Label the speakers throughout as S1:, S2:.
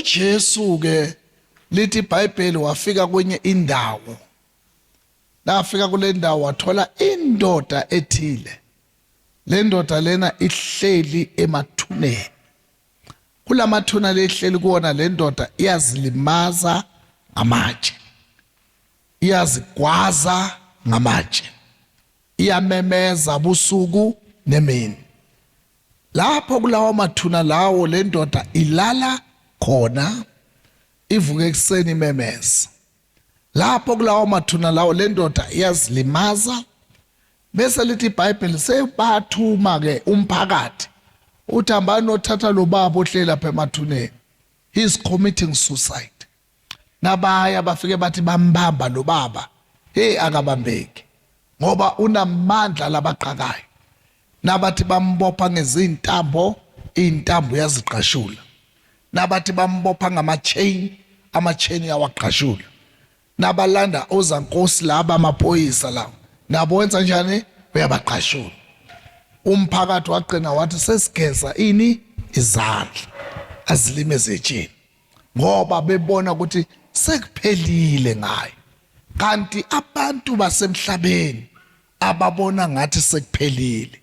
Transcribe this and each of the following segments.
S1: UJesu ke lithi iBhayibheli wafika kwenye indawo. Nafika kule ndawo wathola indoda ethile. Le ndoda lena ihleli emathuneni. Kulamathuna lehleli kuwona le ndoda iyazilimaza ngamatshe. Iyazigwaza ngamatshe. Iyamemeza busuku nemini. Lapho kulawa mathuna lawo le ndoda ilala khona ivuke ekuseni imemeza. Lapho kulawa mathuna lawo le ndoda iyazilimaza bese lithi iBhayibheli sebathuma ke umphakathi uthi hambani othatha lo baba ohleli lapha emathuneni, he is committing suicide. Nabaya bafike bathi bambamba lo baba, hey, akabambeki ngoba unamandla labaqakayo. Nabathi bambopha ngezintambo, intambo uyazigqashula. Nabathi bambopha ngama-chain, ama-chain uyawagqashula. Nabalanda ozankosi laba amaphoyisa lawo, nabo wenza njani? Uyabagqashula. Umphakathi wagcina wathi sesigeza ini izandla azilime ezetsheni ngoba bebona ukuthi sekuphelile ngayo. Kanti abantu basemhlabeni ababona ngathi sekuphelile,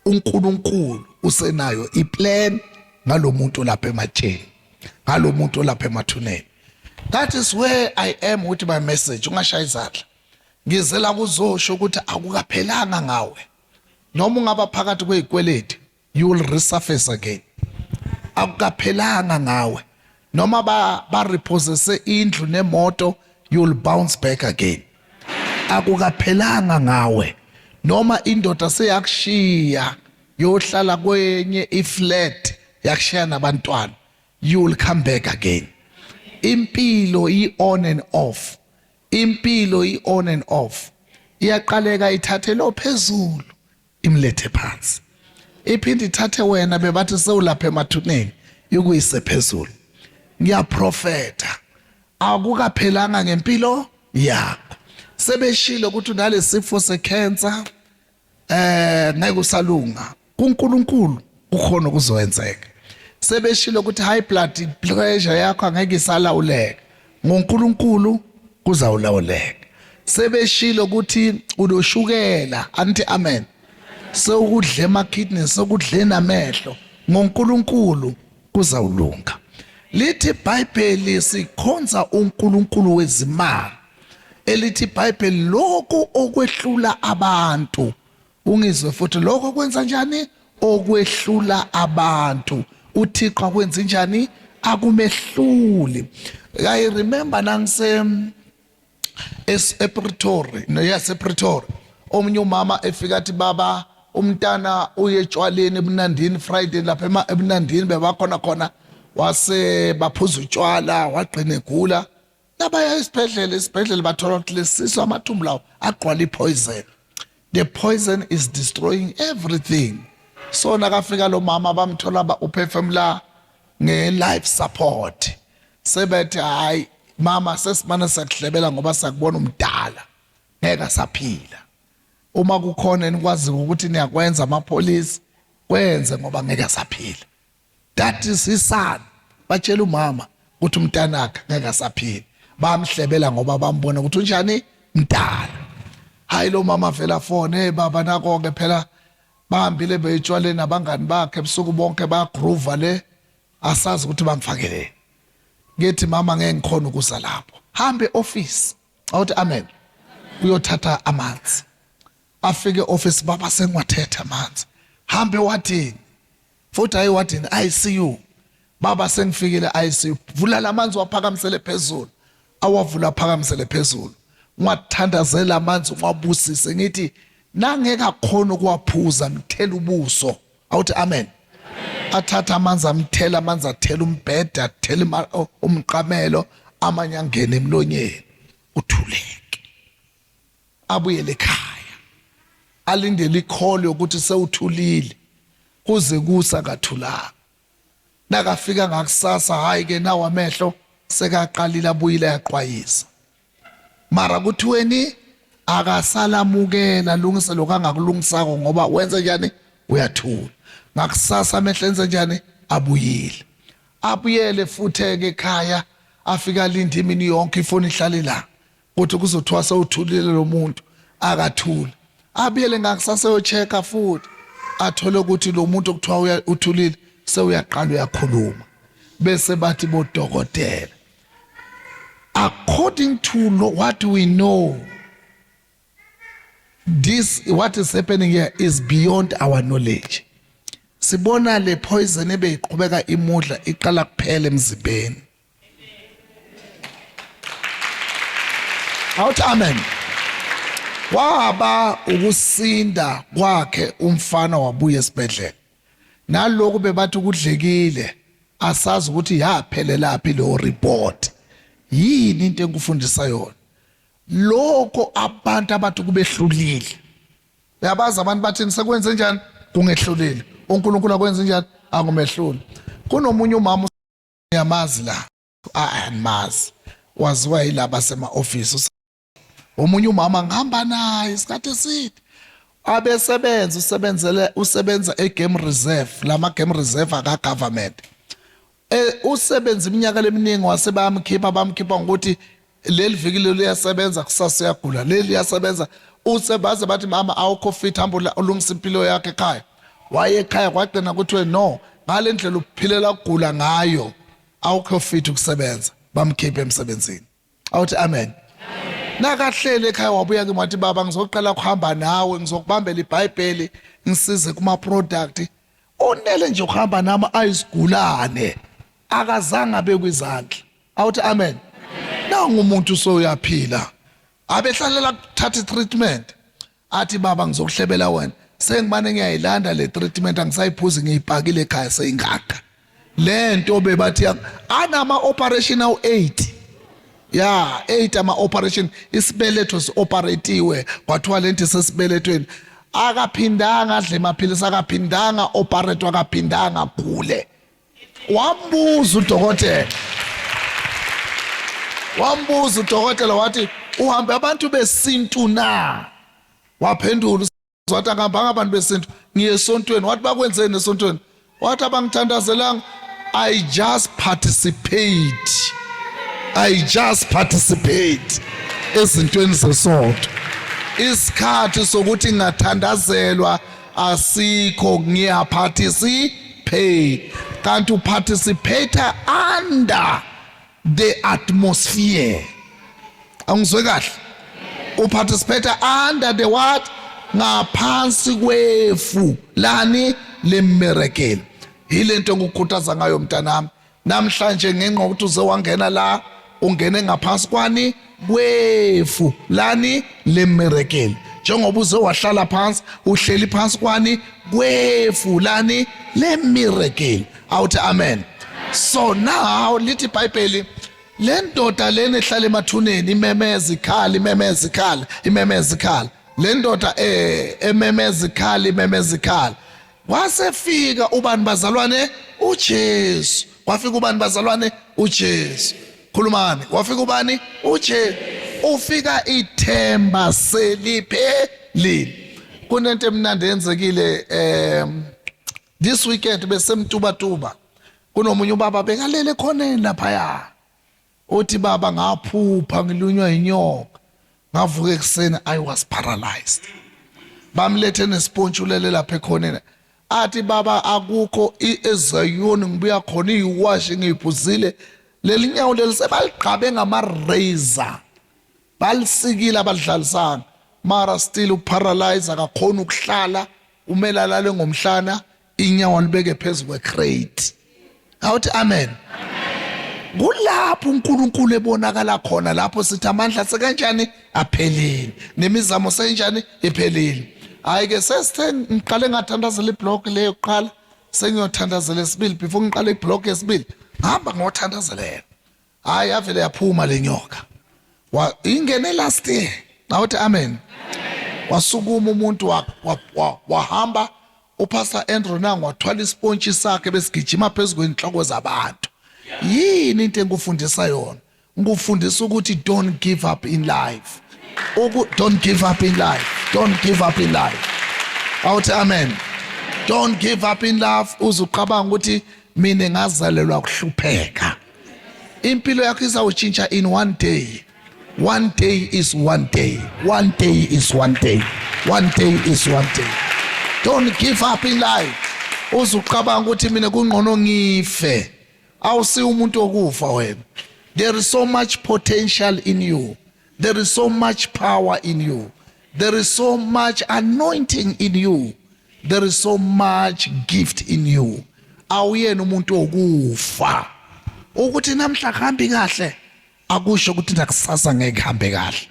S1: uNkulunkulu usenayo iplan ngalomuntu lapha ematsheni, ngalomuntu lapha emathuneni. That is where I am with my message. Ungashaya izandla, ngizela kuzosho ukuthi akukaphelanga ngawe. Noma ungaba phakathi kwezikweleti, you will resurface again. Akukaphelanga ngawe. Noma ba ba repossesse indlu nemoto, you will bounce back again. Akukaphelanga ngawe. Noma indoda seyakushiya yohlala kwenye iflat, yakushiya nabantwana, you will come back again. Impilo i on and off, impilo i on and off. Iyaqaleka ithathe lo phezulu imlethe phansi, iphinde ithathe wena bebathi sewulapha emathuneni ikuyise phezulu. Ngiyaprofetha, akukaphelanga ngempilo yakho. Sebeshilo ukuthi unalesifo secancer, ngeke usalunga. KuNkulunkulu kukhona okuzokwenzeka. Sebeshilo ukuthi high blood pressure yakho angeke isalawuleka, ngoNkulunkulu kuzawulawuleka. Sebeshilo ukuthi unoshukela, anti amen, sewukudle ama kidneys, sewukudle namehlo, ngoNkulunkulu kuzawulunga. Lithi iBhayibheli sikhonza uNkulunkulu wezimali. Elithi iBhayibheli lokhu okwehlula abantu, ungizwe futhi, lokho kwenza njani okwehlula abantu, uThixo akwenza njani? Akumehluli. I remember nangise ePretoria, neyasePretoria, omunye umama efika athi, baba, umntana uye etshwaleni ebunandini Friday lapha ebunandini bebakhona khona, wase baphuza utshwala wagcina egula. Nabaya esibhedlela, isibhedlela bathola ukuthi lesisu amathumbu lawo agqwala ipoison, the poison is destroying everything. So nakafika lo mama bamthola ba uphefumula nge-life support. Sebethi, hayi mama, sesimane siyakuhlebela ngoba siyakubona umdala, ngeke asaphila. Uma kukhona enikwazi ukuthi niyakwenza amapholisi, kwenze ngoba ngeke asaphila. That is his son. Batshela umama ukuthi umntanakhe ngeke asaphila, bamhlebela ngoba bambona ukuthi unjani, mdala. Hayi, lo mama vela phone, hey baba, nako-ke phela bahambile beyitshwaleni nabangani bakhe ebusuku bonke, bayagroova le, asazi ukuthi bamfakeleni. Ngithi, mama, ngeke ngikhona ukuza lapho, hambe office. Awuthi amen. Uyothatha amanzi, afike office, baba, sengiwathetha amanzi. Hambe wadini futhi, hayi wadini, ICU. Baba, sengifikile ICU, vula lamanzi waphakamisele phezulu. Awavula, aphakamisele phezulu. Ngiwathandazela amanzi, ngiwabusise, ngithi nangeke akhona ukuwaphuza, mthela ubuso. Awuthi amen. Athatha amanzi, amthela amanzi, athela umbhede, athela umqamelo, amanye angene emlonyeni. Uthuleke, abuyele ekhaya, alindele icall yokuthi sewuthulile. Kuze kusa kathulanga. Nakafika ngakusasa, hayi ke, nawo amehlo sekaqalile abuyile yaqwayisa, mara kuthiweni akasalamukela lungise lokho angakulungisako ngoba wenze njani? Uyathula. Ngakusasa amehlo enze njani? Abuyile. Abuyele futheke ekhaya, afika alinde imini yonke, ifoni ihlale la, kuthi kuzothiwa sewuthulile lo muntu, akathule. Abuyele ngakusasa eyochecka futhi, athole ukuthi lo muntu okuthiwa uthulile sewuyaqala uyakhuluma. Bese bathi bodokotela, according to what we know, this what is happening here is beyond our knowledge. Sibona le poison ebeyiqhubeka imudla iqala kuphela emzimbeni. Awuthi amen. Waba ukusinda kwakhe umfana wabuya esibhedlela. Naloku bebathi kudlekile, asazi ukuthi yaphelelaphi leyo report. Yini into engikufundisa yona? Lokho abantu abathi kubehlulile. Uyabazi abantu bathini, sekwenze njani? Kungehlulile. uNkulunkulu akwenze njani? Akumehluli. Kunomunye umama uyamazi la, animazi, waziwa yilaba sema office. Omunye umama ngihamba naye isikhathi eside, abesebenza usebenzele usebenza e-game reserve, lama game reserve aka government. Usebenza iminyaka leminingi, wase bayamkhipha, bamkhipha ngokuthi leli viki leli uyasebenza, kusasa uyagula, leli liyasebenza. Usebaze bathi mama awukho fit, hamba ulungisa impilo yakhe ekhaya. Waye ekhaya, kwagcina kuthiwe no, ngale ndlela uphilela kugula ngayo awukho fit ukusebenza, bamkhipha emsebenzini. Awuthi amen. Nakahlele ekhaya wabuya kimi wathi baba ngizoqala ukuhamba nawe, ngizokubambela iBhayibheli, ngisize kuma product. Onele nje ukuhamba nami ayisigulane, akazange abekwe izandla. Awuthi amen. Nangu umuntu soyaphila, abehlalela kuthatha treatment, athi baba ngizokuhlebela wena, sengimane ngiyayilanda le treatment, angisayiphuzi, ngiyipakile ekhaya seyingaka lento. Bebathi anama operation awu 8, ya 8 ama operation, isibeletho sioperatiwe, kwathiwa lento isesibelethweni. Akaphindanga adle maphilisi, akaphindanga operate, akaphindanga gule. Wambuza udokotela, wambuza udokotela wathi uhambe abantu besintu na? Waphendula wathi angihambanga abantu besintu, ngiye esontweni. Wathi bakwenzeni esontweni? Wathi abangithandazelanga, I just participate, I just participate ezintweni zesonto. Isikhathi sokuthi ngingathandazelwa asikho, ngiyaparticipate. Kanti uparticipate under the atmosphere. Angizwe kahle? Uparticipate under the what? Ngaphansi kwefu lani? Lemiracle. Yilento engikukhuthaza ngayo mntanami namhlanje, ngenxa yokuthi uze wangena la, ungene ngaphansi kwani? Kwefu lani? Lemiracle. Njengoba uze wahlala phansi, uhleli phansi kwani? Kwefu lani? Lemiracle. Awuthi amen. So now lithi iBhayibheli, le ndoda lena ehlala emathuneni imemeza ikhala, imemeza ikhala, imemeza ikhala, le ndoda ememeza ikhala, imemeza ikhala. Wasefika ubani bazalwane? UJesu. Wafika ubani bazalwane? UJesu. Khulumani. Wafika ubani? UJesu. Ufika ithemba seliphelile. Kunento emnandi yenzekile this weekend, besemtubatuba, kunomunye ubaba bekalele khoneni laphaya. Uthi baba ngaphupha ngilunywa inyoka, ngavuka ekuseni I was paralyzed. Bamlethe nespontshi, ulele lapha ekhoneni. Athi baba akukho ezayoni ngibuya khona, iyiwashi ngiyiphuzile, leli nyawo leli sebaligqabe ngama razor, balisikile, abalidlalisanga, mara still uparalyze, akakhona ukuhlala, umele alale ngomhlana, inyawo alibeke phezu kwecrate. Awuthi amen. Kulapho uNkulunkulu ebonakala khona, lapho sithi amandla sekanjani aphelile, nemizamo senjani iphelile. Hayi ke, sesithe ngiqale ngathandazela iblock leyo kuqala, sengiyothandazela esibili. Before ngiqale iblock yesibili, ngihamba ngothandazelela, hayi yavele yaphuma le nyoka, wa ingene last year. Awuthi amen. Wasukuma umuntu wahamba. UPastor Andrew nangu wathwala isipontshi sakhe besigijima phezu kwenhloko zabantu. Yini into engikufundisa yona? Ngikufundisa ukuthi don't give up in life. Uku don't give up in life, don't give up in life. Awuthi amen. Don't give up in love. Uzuqabanga ukuthi Mina ngazalelwa kuhlupheka. Impilo yakho izawutshintsha in one day. One day is one day. One day is one day. One day is one day. Don't give up in life. Uzucabanga ukuthi mina kungcono ngife. Awusi umuntu wokufa wena. There is so much potential in you. There is so much power in you. There is so much anointing in you. There is so much gift in you. Awuyena umuntu wokufa. Ukuthi namhla kuhambi kahle akusho ukuthi nakusasa ngeke kuhambe kahle.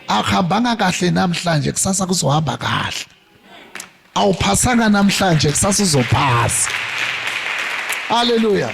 S1: Akuhambanga kahle namhlanje, kusasa kuzohamba kahle. Awuphasanga namhlanje, kusasa uzophasa. Hallelujah.